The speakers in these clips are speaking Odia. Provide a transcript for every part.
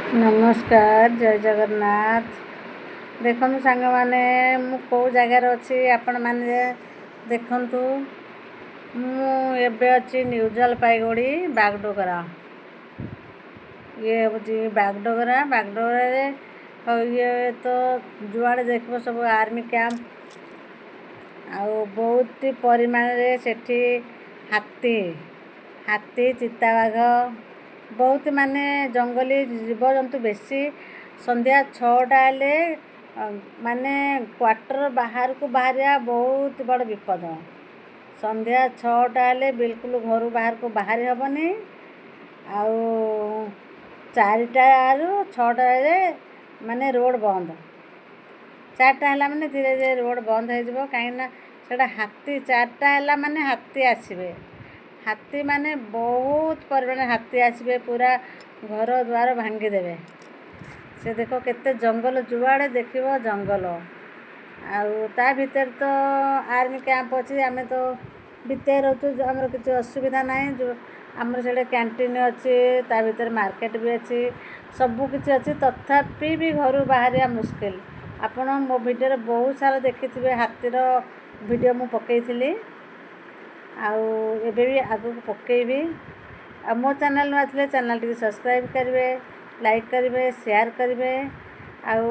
ନମସ୍କାର, ଜୟ ଜଗନ୍ନାଥ। ଦେଖନ୍ତୁ ସାଙ୍ଗମାନେ, ମୁଁ କେଉଁ ଜାଗାରେ ଅଛି ଆପଣମାନେ ଦେଖନ୍ତୁ। ମୁଁ ଏବେ ଅଛି ନ୍ୟୁ ଜଲପାଇଗୁଡ଼ି, ବାଗଡୋଗରା। ଇଏ ହେଉଛି ବାଗଡୋଗରା। ବାଗଡୋଗରାରେ ଇଏ ତ ଯୁଆଡ଼େ ଦେଖିବ ସବୁ ଆର୍ମି କ୍ୟାମ୍ପ, ଆଉ ବହୁତ ପରିମାଣରେ ସେଠି ହାତୀ ହାତୀ ଚିତାବାଘ, ବହୁତ ମାନେ ଜଙ୍ଗଲୀ ଜୀବଜନ୍ତୁ ବେଶୀ। ସନ୍ଧ୍ୟା 6ଟା ହେଲେ ମାନେ କ୍ୱାର୍ଟର ବାହାରକୁ ବାହାରିବା ବହୁତ ବଡ଼ ବିପଦ। ସନ୍ଧ୍ୟା 6ଟା ହେଲେ ବିଲକୁଲ ଘରୁ ବାହାରକୁ ବାହାରି ହେବନି। ଆଉ 4ଟାରୁ 6ଟାରେ ମାନେ ରୋଡ଼ ବନ୍ଦ। 4ଟା ହେଲା ମାନେ ଧୀରେ ଧୀରେ ରୋଡ଼ ବନ୍ଦ ହେଇଯିବ, କାହିଁକିନା ସେଇଟା ହାତୀ। 4ଟା ହେଲା ମାନେ ହାତୀ ଆସିବେ। ହାତୀ ମାନେ ବହୁତ ପରିମାଣରେ ହାତୀ ଆସିବେ, ପୁରା ଘର ଦ୍ୱାର ଭାଙ୍ଗିଦେବେ। ସେ ଦେଖ କେତେ ଜଙ୍ଗଲ, ଯୁଆଡ଼େ ଦେଖିବ ଜଙ୍ଗଲ, ଆଉ ତା ଭିତରେ ତ ଆର୍ମି କ୍ୟାମ୍ପ ଅଛି। ଆମେ ତ ଭିତରେ ରହୁଛୁ, ଆମର କିଛି ଅସୁବିଧା ନାହିଁ। ଯେଉଁ ଆମର ସେଇଟା କ୍ୟାଣ୍ଟିନ୍ ଅଛି, ତା ଭିତରେ ମାର୍କେଟ ବି ଅଛି, ସବୁ କିଛି ଅଛି, ତଥାପି ବି ଘରୁ ବାହାରିବା ମୁସ୍କିଲ। ଆପଣ ମୋ ଭିଡ଼ିଓରେ ବହୁତ ସାରା ଦେଖିଥିବେ, ହାତୀର ଭିଡ଼ିଓ ମୁଁ ପକାଇଥିଲି, ଆଉ ଏବେ ବି ଆଗକୁ ପକାଇବି। ଆଉ ମୋ ଚ୍ୟାନେଲ୍ ନୂଆ ଥିଲେ ଚ୍ୟାନେଲ୍ ଟିକେ ସବସ୍କ୍ରାଇବ୍ କରିବେ, ଲାଇକ୍ କରିବେ, ସେୟାର କରିବେ। ଆଉ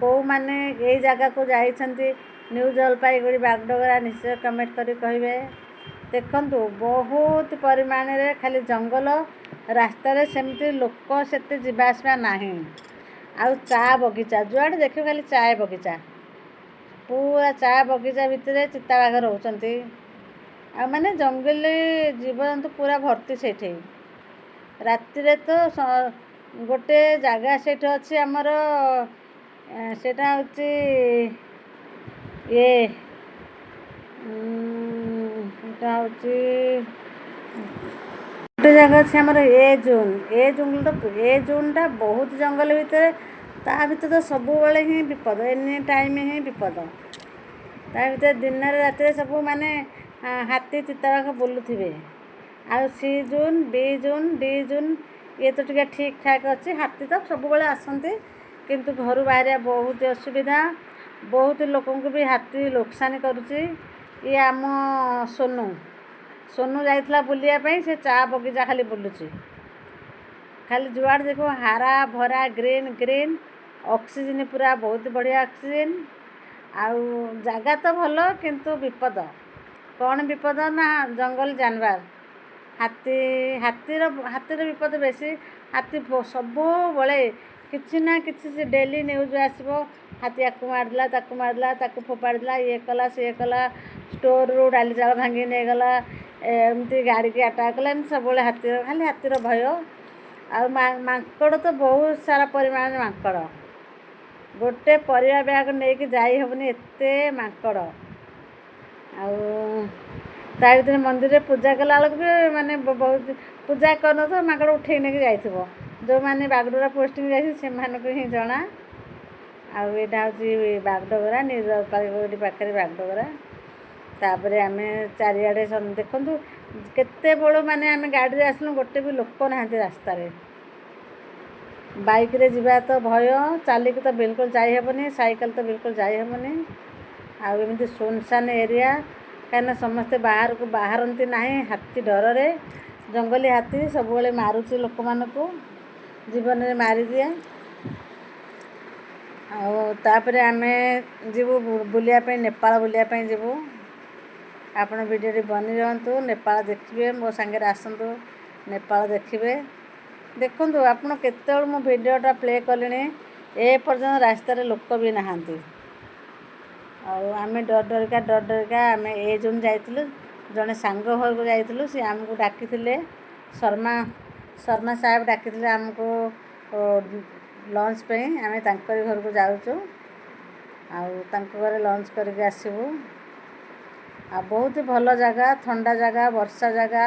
କେଉଁମାନେ ଏଇ ଜାଗାକୁ ଯାଇଛନ୍ତି, ନ୍ୟୁ ଜଲପାଇଗୁଡ଼ି ବାଗଡୋଗରା, ନିଶ୍ଚୟ କମେଣ୍ଟ କରି କହିବେ। ଦେଖନ୍ତୁ, ବହୁତ ପରିମାଣରେ ଖାଲି ଜଙ୍ଗଲ, ରାସ୍ତାରେ ସେମିତି ଲୋକ ସେତେ ଯିବା ଆସିବା ନାହିଁ। ଆଉ ଚା ବଗିଚା, ଯୁଆଡ଼େ ଦେଖିବ ଖାଲି ଚା ବଗିଚା। ପୁରା ଚା ବଗିଚା ଭିତରେ ଚିତାବାଘ ରହୁଛନ୍ତି, ଆଉ ମାନେ ଜଙ୍ଗଲୀ ଜୀବଜନ୍ତୁ ପୁରା ଭର୍ତ୍ତି ସେଇଠି। ରାତିରେ ତ ଗୋଟେ ଜାଗା ସେଇଠି ଅଛି ଆମର, ସେଇଟା ହେଉଛି ଇଏ, ଏଇଟା ହେଉଛି ଗୋଟେ ଜାଗା ଅଛି ଆମର ଏ ଜୋନ୍। ଏ ଜଙ୍ଗଲ ତ, ଏ ଜୋନ୍ଟା ବହୁତ ଜଙ୍ଗଲ ଭିତରେ। ତା ଭିତରେ ତ ସବୁବେଳେ ହିଁ ବିପଦ, ଏନି ଟାଇମ୍ ହିଁ ବିପଦ। ତା ଭିତରେ ଦିନରେ ରାତିରେ ସବୁ ମାନେ ହାତୀ ଚିତାବାଘ ବୁଲୁଥିବେ। ଆଉ C zone, B zone, D zone ଇଏ ତ ଟିକେ ଠିକ୍ ଠାକ୍ ଅଛି। ହାତୀ ତ ସବୁବେଳେ ଆସନ୍ତି, କିନ୍ତୁ ଘରୁ ବାହାରିବା ବହୁତ ଅସୁବିଧା। ବହୁତ ଲୋକଙ୍କୁ ବି ହାତୀ ଲୋକସାନି କରୁଛି। ଇଏ ଆମ ସୋନୁ, ସୋନୁ ଯାଇଥିଲା ବୁଲିବା ପାଇଁ, ସେ ଚା ବଗିଚା ଖାଲି ବୁଲୁଛି। ଖାଲି ଯୁଆଡ଼େ ଦେଖିବ ହାରା ଭରା ଗ୍ରୀନ୍ ଗ୍ରୀନ୍, ଅକ୍ସିଜେନ୍ ପୁରା ବହୁତ ବଢ଼ିଆ ଅକ୍ସିଜେନ୍। ଆଉ ଜାଗା ତ ଭଲ, କିନ୍ତୁ ବିପଦ। କ'ଣ ବିପଦ ନା ଜଙ୍ଗଲ ଜାନବାର, ହାତୀ, ହାତୀର ବିପଦ ବେଶୀ। ହାତୀ ସବୁବେଳେ କିଛି ନା କିଛି, ସେ ଡେଲି ନ୍ୟୁଜ୍ ଆସିବ, ହାତୀ ୟାକୁ ମାରିଦେଲା, ତାକୁ ମାରିଦେଲା, ତାକୁ ଫୋପାଡ଼ିଦେଲା, ଇଏ କଲା, ସିଏ କଲା, ଷ୍ଟୋରରୁ ଡାଲି ଚାଉଳ ଭାଙ୍ଗି ନେଇଗଲା, ଏମିତି ଗାଡ଼ିକି ଆଟାକ୍ କଲା, ଏମିତି ସବୁବେଳେ ହାତୀର, ଖାଲି ହାତୀର ଭୟ। ଆଉ ମାଙ୍କଡ଼ ତ ବହୁତ ସାରା ପରିମାଣରେ ମାଙ୍କଡ଼। ଗୋଟେ ପରିବା ବ୍ୟାଗ ନେଇକି ଯାଇ ହେବନି, ଏତେ ମାଙ୍କଡ଼। ଆଉ ତା ଭିତରେ ମନ୍ଦିରରେ ପୂଜା କଲା ବେଳକୁ ବି ମାନେ ବହୁତ, ପୂଜା କରିନଥିବ, ମାଙ୍କଡ଼ ଉଠେଇ ନେଇକି ଯାଇଥିବ। ଯେଉଁମାନେ ବାଗଡୋଗରା ପୋଷ୍ଟିଂ ଯାଇଛନ୍ତି, ସେମାନଙ୍କୁ ହିଁ ଜଣା। ଆଉ ଏଇଟା ହେଉଛି ବାଗଡୋଗରା, ନ୍ୟୁ ଜଲପାଇଗୁଡ଼ି ପାଖରେ ବାଗଡୋଗରା। ତାପରେ ଆମେ ଚାରିଆଡ଼େ ଦେଖନ୍ତୁ, କେତେବେଳୁ ମାନେ ଆମେ ଗାଡ଼ିରେ ଆସିଲୁ, ଗୋଟେ ବି ଲୋକ ନାହାନ୍ତି ରାସ୍ତାରେ। ବାଇକ୍ରେ ଯିବା ତ ଭୟ, ଚାଲିକି ତ ବିଲକୁଲ ଯାଇହେବନି, ସାଇକେଲ ତ ବିଲକୁଲ ଯାଇହେବନି। ଆଉ ଏମିତି ସୁନସାନ ଏରିଆ, କାହିଁକିନା ସମସ୍ତେ ବାହାରକୁ ବାହାରନ୍ତି ନାହିଁ ହାତୀ ଡରରେ। ଜଙ୍ଗଲୀ ହାତୀ ସବୁବେଳେ ମାରୁଛି ଲୋକମାନଙ୍କୁ, ଜୀବନରେ ମାରିଦିଏ। ଆଉ ତାପରେ ଆମେ ଯିବୁ ବୁଲିବା ପାଇଁ, ନେପାଳ ବୁଲିବା ପାଇଁ ଯିବୁ। ଆପଣ ଭିଡ଼ିଓଟି ବନି ରୁହନ୍ତୁ, ନେପାଳ ଦେଖିବେ, ମୋ ସାଙ୍ଗରେ ଆସନ୍ତୁ, ନେପାଳ ଦେଖିବେ। ଦେଖନ୍ତୁ ଆପଣ, କେତେବେଳୁ ମୁଁ ଭିଡ଼ିଓଟା ପ୍ଲେ କଲିଣି, ଏ ପର୍ଯ୍ୟନ୍ତ ରାସ୍ତାରେ ଲୋକ ବି ନାହାନ୍ତି। ଆଉ ଆମେ ଡର ଡରିକା ଡର ଡରିକା ଆମେ ଏ ଜୋନ୍ ଯାଇଥିଲୁ, ଜଣେ ସାଙ୍ଗ ଘରକୁ ଯାଇଥିଲୁ। ସେ ଆମକୁ ଡାକିଥିଲେ, ଶର୍ମା ଶର୍ମା ସାହେବ ଡାକିଥିଲେ ଆମକୁ ଲଞ୍ଚ ପାଇଁ। ଆମେ ତାଙ୍କରି ଘରକୁ ଯାଉଛୁ, ଆଉ ତାଙ୍କ ଘରେ ଲଞ୍ଚ କରିକି ଆସିବୁ। ଆଉ ବହୁତ ଭଲ ଜାଗା, ଥଣ୍ଡା ଜାଗା, ବର୍ଷା ଜାଗା,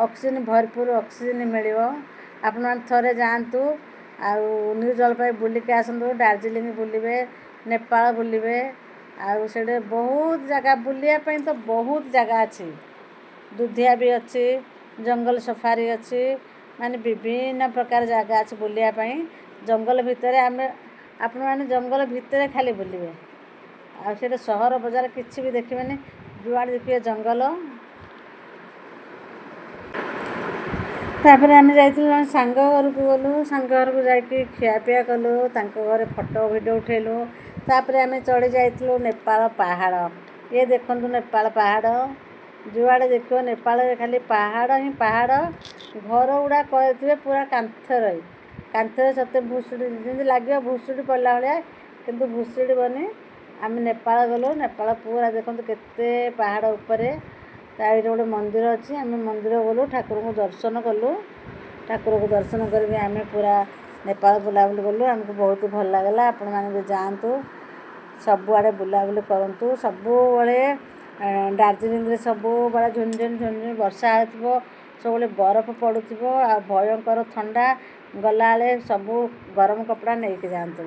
ଅକ୍ସିଜେନ୍ ଭରପୁର ଅକ୍ସିଜେନ୍ ମିଳିବ। ଆପଣମାନେ ଥରେ ଯାଆନ୍ତୁ ଆଉ ନ୍ୟୁ ଜଲପାଇ ବୁଲିକି ଆସନ୍ତୁ। ଦାର୍ଜିଲିଂ ବୁଲିବେ, ନେପାଳ ବୁଲିବେ, ଆଉ ସେଇଠି ବହୁତ ଜାଗା ବୁଲିବା ପାଇଁ ତ ବହୁତ ଜାଗା ଅଛି। ଦୁଧିଆ ବି ଅଛି, ଜଙ୍ଗଲ ସଫାରି ଅଛି। ମାନେ ବିଭିନ୍ନ ପ୍ରକାର ଜାଗା ଅଛି ବୁଲିବା ପାଇଁ। ଜଙ୍ଗଲ ଭିତରେ ଆମେ ଆପଣମାନେ ଜଙ୍ଗଲ ଭିତରେ ଖାଲି ବୁଲିବେ, ଆଉ ସେଇଟା ସହର ବଜାର କିଛି ବି ଦେଖିବେନି, ଯୁଆଡ଼େ ଦେଖିବେ ଜଙ୍ଗଲ। ତାପରେ ଆମେ ଯାଇଥିଲୁ ଜଣେ ସାଙ୍ଗ ଘରକୁ ଗଲୁ। ସାଙ୍ଗ ଘରକୁ ଯାଇକି ଖିଆପିଆ କଲୁ, ତାଙ୍କ ଘରେ ଫଟୋ ଭିଡ଼ିଓ ଉଠେଇଲୁ। ତାପରେ ଆମେ ଚଢ଼ି ଯାଇଥିଲୁ ନେପାଳ ପାହାଡ଼। ଇଏ ଦେଖନ୍ତୁ ନେପାଳ ପାହାଡ଼, ଯୁଆଡ଼େ ଦେଖିବ ନେପାଳରେ ଖାଲି ପାହାଡ଼ ହିଁ ପାହାଡ଼। ଘର ଗୁଡ଼ା କରିଥିବେ ପୁରା କାନ୍ଥରେ, କାନ୍ଥରେ ସତେ ଭୁଷୁଡ଼ି ଯେମିତି ଲାଗିବ, ଭୁଷୁଡ଼ି ପଡ଼ିଲା ଭଳିଆ, କିନ୍ତୁ ଭୁଷୁଡ଼ିବନି। ଆମେ ନେପାଳ ଗଲୁ। ନେପାଳ ପୁରା ଦେଖନ୍ତୁ କେତେ ପାହାଡ଼ ଉପରେ, ତା ଭିତରେ ଗୋଟେ ମନ୍ଦିର ଅଛି। ଆମେ ମନ୍ଦିର ଗଲୁ, ଠାକୁରଙ୍କୁ ଦର୍ଶନ କଲୁ। ଠାକୁରଙ୍କୁ ଦର୍ଶନ କରିକି ଆମେ ପୁରା ନେପାଳ ବୁଲାବୁଲି କଲୁ। ଆମକୁ ବହୁତ ଭଲ ଲାଗିଲା। ଆପଣମାନେ ବି ଯାଆନ୍ତୁ, ସବୁଆଡ଼େ ବୁଲାବୁଲି କରନ୍ତୁ। ସବୁବେଳେ ଦାର୍ଜିଲିଂରେ ସବୁବେଳେ ଝୁନ୍ ଝୁନ୍ ଝୁନ୍ ଝୁନ୍ ବର୍ଷା ହେଉଥିବ, ସବୁବେଳେ ବରଫ ପଡ଼ୁଥିବ ଆଉ ଭୟଙ୍କର ଥଣ୍ଡା। ଗଲାବେଳେ ସବୁ ଗରମ କପଡ଼ା ନେଇକି ଯାଆନ୍ତୁ।